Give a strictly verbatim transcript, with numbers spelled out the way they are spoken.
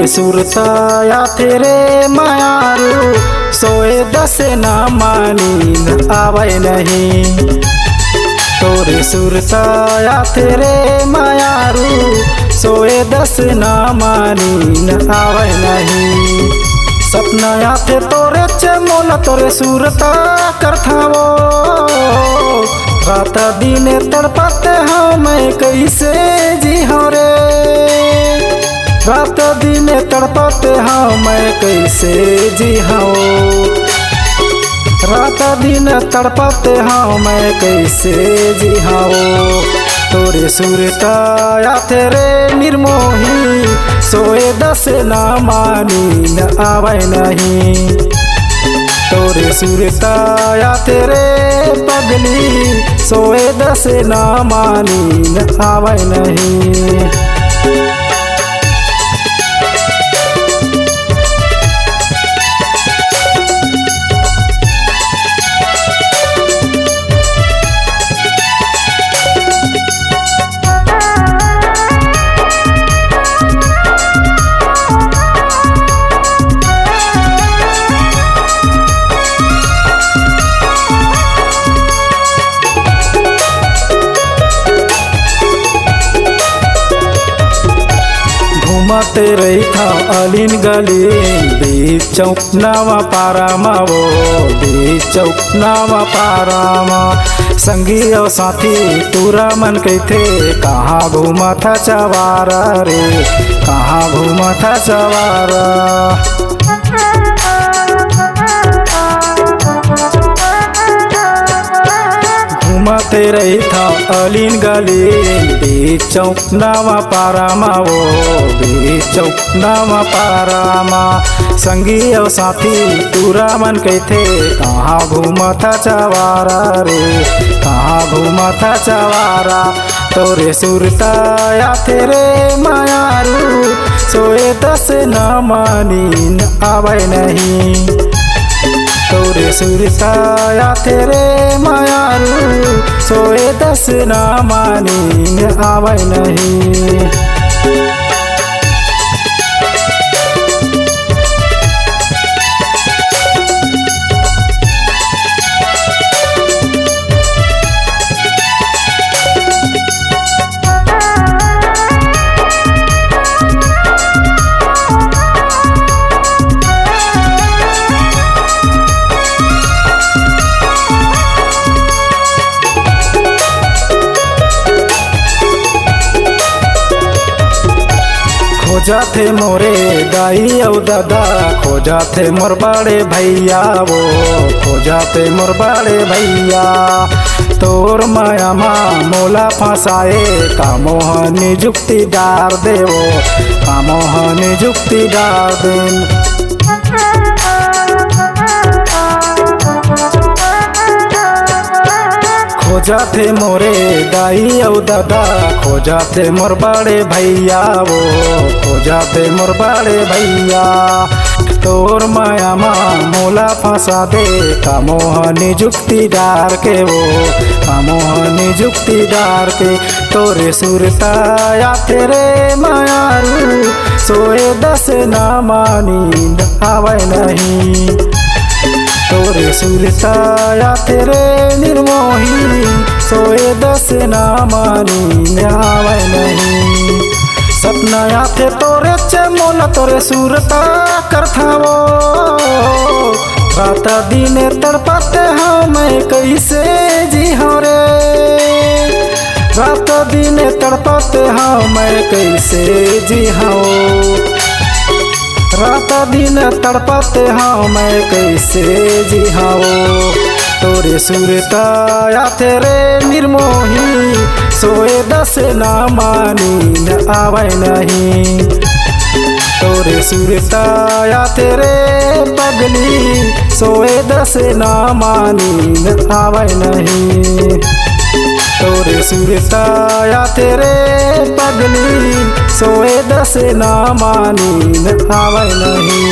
सुरता आथे रे मयारू, सोए दस ना मानी न आवय नहीं। तोरे सुरता आथे रे मयारू, सोए दस ना मानी न आवय नहीं। सपना आथे तोरे चे मोला, तोरे सुरता करथावो। रात दिन तड़पत हँव मैं, कइसे जीहँव रे। रात दिन तड़पत हँव मैं, कइसे जीहँव। रात दिन तड़पत हँव मैं, कइसे जीहँव। तोरे सुरता आथे रे निर्मोही, सोए दस ना मानी न आवय नहीं। तोरे सुरता आथे रे पगली, सोए दस ना मानी न आवय नहीं। घूमत रहिथँव अलिन गलिन, बीच चौक नवा पारा मा वो, बीच चौक नवा पारा मा। संगी अउ साथी टूरा मन कहिथे, कहाँ घूमत हस चवारा रे, कहाँ घूमत हस चवारा। घूमत रहिथँव अलिन गलिन, बीच चौक नवा पारा मा वो, बीच चौक नवा पारा मा। संगी अउ साथी टूरा मन कहिथे, कहाँ घूमत हस चवारा रे, कहाँ घूमत हस चवारा। तोरे सुरता आथे रे मयारू, सोए दस ना मानी न आवय नहीं। तोरे सुरता आथे रे मयारू, सोए दस ना मानी न आवय नहीं। खोजथे मोरे दाई अउ ददा, खोजथे मोर बड़े भैया वो, खोजथे मोर बड़े भैया। तोर मया मा मोला फँसाए, का मोहनी जुग जुक्ति डार देवो, का मोहनी जुक्ति डार देन। खोजथे मोरे दाई अउ ददा, खोजथे मोर बड़े भैया वो, खोजथे मोर बड़े भैया। तोर मया मा मोला फँसा दे, का मोहनी जुक्ति डार के वो, का मोहनी जुक्ति डार के। तोरे सुरता आथे रे मयारू, सोए दस ना मानी न आवय नहीं। तोरे सुरता आथे रे निर्मोही, सोए दस ना मानी न आवय नहीं। सपना आथे तोरे चे मोला, तोरे सुरता करथँव वो। रात दिन तड़पत हँव मैं, कइसे जीहँव रे। रात दिन तड़पत हँव मैं, कइसे जीहँव। रात दिन तड़पत हँव मैं, कइसे जीहँव। तोरे सुरता आथे रे निर्मोही, सोए दस ना मानी न आवय नहीं। तोरे सुरता आथे रे पगली, सोए दस ना मानी न आवय नहीं। तोरे सुरता आथे रे पगली, सोए दस ना मानी न आवय नहीं।